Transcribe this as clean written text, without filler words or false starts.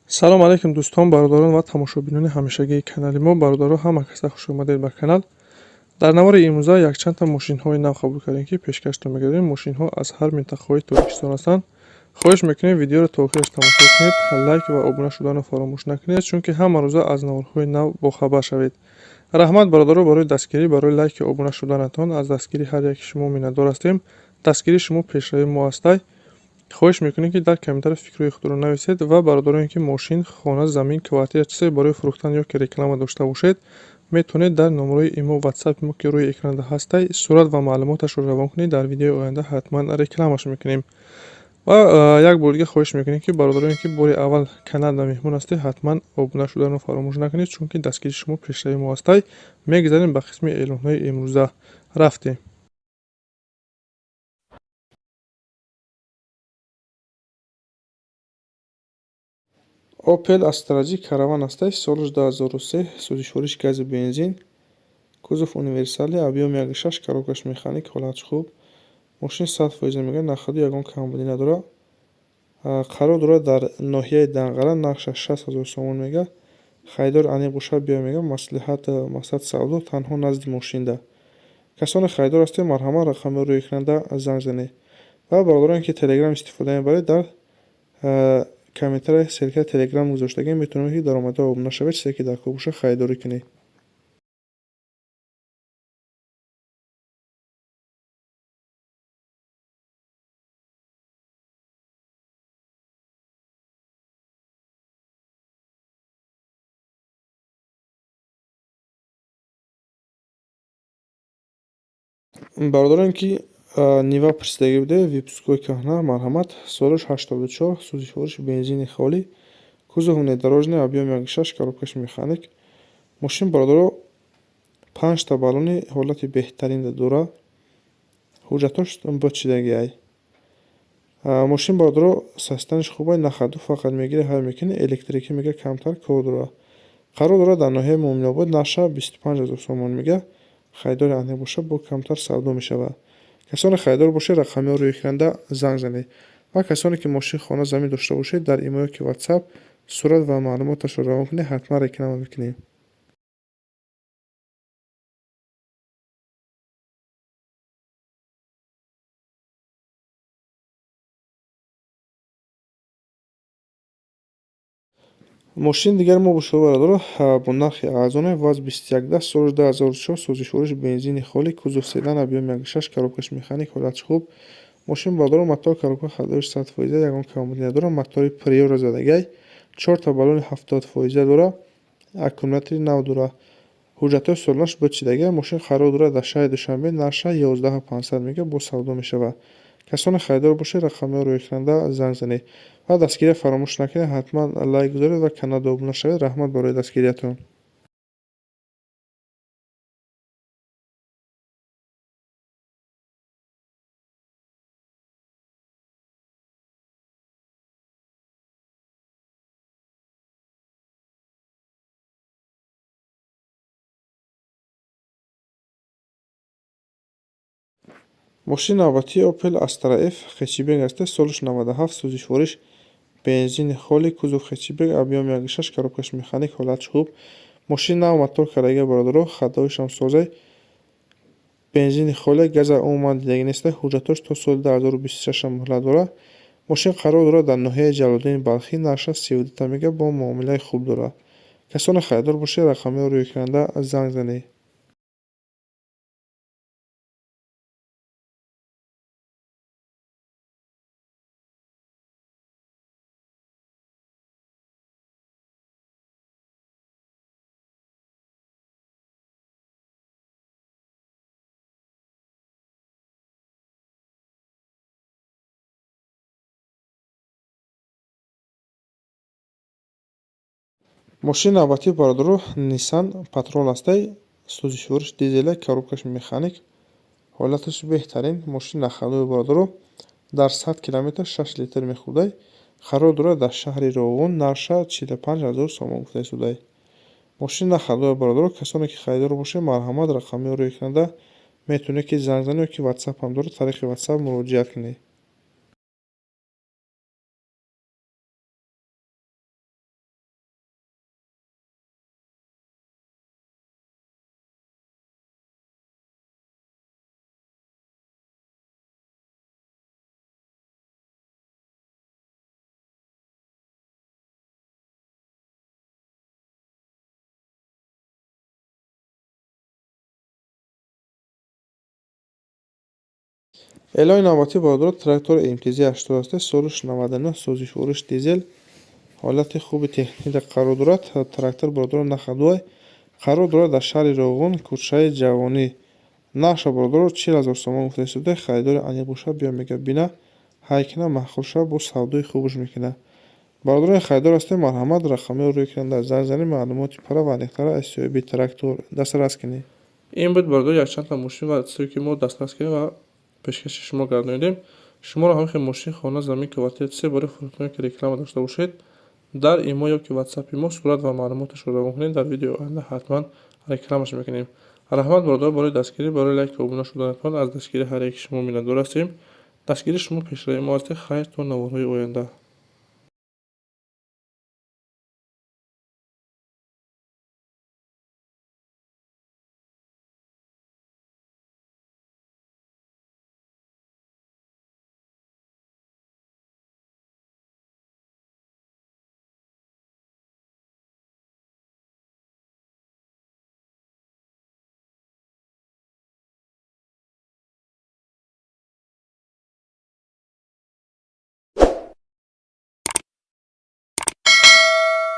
Салом алейкум, дӯстон, бародарон ва тамошобинони ҳамешагии канали мо. Бародаро, ҳама каса хуш омадед ба канал. Дар навори имрӯза якчандта мошинҳои нав қабул кардем, ки пешкаштон мегардем. Мошинҳо аз ҳар минтақаҳои Тоҷикистон ҳастанд. Хоҳиш мекунем, видеоро то охираш тамошо кунед, лайк ва обуна шуданро фаромӯш накунед, чунки ҳама рӯза аз наворҳои нав бохабар шавед. Раҳмат, бародаро, барои дастгирӣ, барои лайки обуна шуданатон. Аз дастгирии ҳар яки шумо миннатдор ҳастем. Дастгирии шумо пешравии мо ҳастай. Хоҳиш мекунем, ки дар комментария фикрҳои худро нависед ва бародароне, ки мошин, хона, замин, квартира, чизе барои фурӯхтан ё ки реклама дошта бошед, метавонед дар номерои имо, ватсапи мо, ки рӯи экранда ҳастай, сурат ва маълумоташро равон кунед. Дар видеои оянда ҳатман рекламаш мекунем. Ва як бор дига хоҳиш мекунем, ки бародароне, ки бори аввал каналда меҳмон ҳастед, ҳатман обуна шуданро фаромӯш накунед, чунки дастгирии шумо пешравии мо ҳастай. Мегузарем ба қисми эълонҳои имрӯза. Рафтем. Opel Astra J караван ҳастай, солаш 2003, сӯзишвориш гази бензин, кузов универсале, объём 1,6, коробкаш механик, ҳолатш хуб. Мошин 100% мегӯяд, на ходу, ягон камбудӣ надорад. Қарор дорад дар ноҳияи Данғара, нархаш 60 000 сомон мегӯяд. Харидор аниқ бошад, биё мегӯяд, маслиҳат, мақсад савдо танҳо назди мошинда. Касоне харидор ҳастед, марҳамат, рақамҳои рӯи экранда занг занед. Ва бародароне, ки Телеграм истифода мебаред, дар комментария ссылкаи Телеграм гузоштагем, метавонед, ки даромада обуна шавед, чизе ки дар кор бошад, харидорӣ кунед. Бародароне, ки Нива пурсидагӣ буде, выпускҳои кӯҳна, марҳамат, солаш 84, сӯзишвориш бензини холӣ, кузов внедорожный, объём 1,6, коробкаш механик. Мошин, бародаро, панҷта баллони ҳолати беҳтаринда дорад. Ҳуҷҷатҳош бочидагиай. Мошин, бародаро, состояниеш хубай, на ходу, фақат мегири, ҳай мекунӣ, электрикӣ мега, камтар кор дорад. Қарор дорад дар ноҳияи Муъминобод, нархша 25 000 сомон мега. Харидори аниқ бошад, бо камтар савдо мешавад. Касоне харидор бошед, рақамҳоро рӯи экранда занг занед. Ва касоне, ки мошин, хона, замин дошта бошед, дар имо ё ки ватсап сурат ва маълумоташро равон кунед, ҳатман реклама мекунем. Мошини дигари мо бошад, бародаро, бо нархи арзоне ВАЗ 2110, соли 2004, сӯзишвориш бензини холӣ, кузов седан, объём 1,6, коробкаш механик, ҳолатш хуб. Мошин, бародаро, мотор, коробка, ходовиш 100%, ягон камбудӣ надорад. Мотори Приора задагиай, чорта баллони 70% дорад, аккумулятори нав дорад. Ҳуҷҷатҳои солонаш бочидагиай. Мошин қарор дорад дар шаҳри Душанбе, нархша 11 500 мега, боз савдо мешавад. Касоне харидор бошед, рақамҳоро рӯи экранда занг занед. Ва дастгирия фаромӯш накунед, ҳатман лайк гузоред ва каналда обуна шавед. Раҳмат барои дастгириятон. Мошини навбатии Opel Astra F хэтчбек аст, солаш 97, сӯзишвориш бензини холӣ, кузов хэтчбек, объём 1,6, коробкаш механик, ҳолатш хуб. Мошин нав мотор кардагиа, бародаро, ходовишам созай. Бензини холӣ, газа умуман дидагӣ нестай, ҳуҷҷатҳош то соли 2026 муҳлат дорад. Мошин қарор дорад дар ноҳияи Ҷалолиддини Балхӣ, нархаш 32 мега, бо муомилаи хуб дорад. Касоне харидор бошед, рақамҳоро рӯи экранда занг занед. Мошини навбатии, бародаро, Nissan Patrol ҳастай, сӯзишвориш дизеле, коробкаш механик, ҳолаташ беҳтарин. Мошин на ходу, бародаро, дар 100 километр 6 литр мехӯрдай. Қарор дорад дар шаҳри Роғун, нархша 45 000 сомон гуфта истодай. Мошин на ходу, бародаро, касоне ки харидор бошед, марҳамат, рақамҳоро рӯи экранда метавонед, ки занг занед ё ки ватсап ҳам дорад, тариқи ватсап муроҷиат кунед. Эълони навбатӣ, бародаро, трактори МТЗ 80 аст, солиш 99, сӯзишвориш дизел, ҳолати хуби техникида қарор дорад. Трактор, бародаро, на ходовой, қарор дорад дар шаҳри Роғун, кӯчаи Ҷавонӣ. Нархша, бародаро, 40 000 сомон гуфта истода. Харидори аниқ боша, биё, мега, бина, ҳай кина, маъқул шава, боз савдои хубаш мекунад. Бародарони харидор ҳастем, марҳамат, рақамҳоро рӯи экран занг занед, маълумоти пурра ва аниқтарро аз соҳиби трактор дастрас кунед. Ин буд, бародаро, якчандта мошин ва чизе, ки мо дастрас кардем ва пешкаши шумо гардонидем. Шуморо ҳамин хел мошин, хона, замин, квартира, чизе барои фурӯхтан, ки реклама дошта бошед, дар имо ё ки ватсапи мо сурат ва маълумоташро равон кунед, дар видеои оянда ҳатман рекламаш мекунем. Раҳмат, бародаро, барои дастгирӣ, барои лайку обуна шуданатон. Аз дастгирии ҳар яки шумо миннатдор ҳастем. Дастгирии шумо пешравии мо аст. Хайр, то наворҳои оянда.